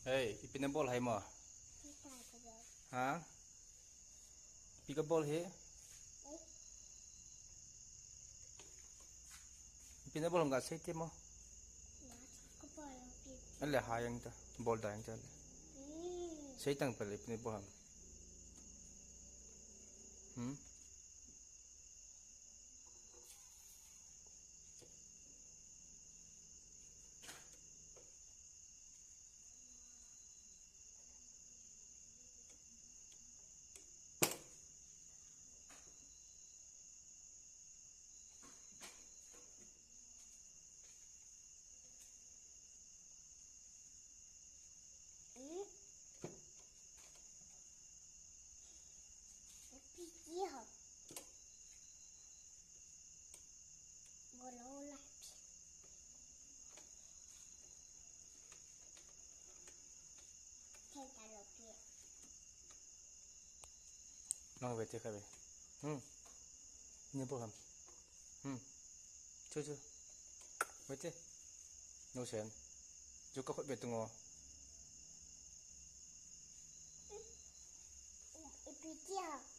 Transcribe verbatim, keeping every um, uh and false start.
Hey, ipi nabol ham? Ha? Ipi kabol hi? Ipi nabol ham kasei te mo? Ale ha jeng ta, bol da jeng ta le. Sei tang pele ipi nabol ham. Hmm? Nang ve te ka ve. Hmm. Ni bol ham. Hmm. Chu chu. Ve te. No sen. Chu ka khut ve tu ngo. Ipi tia.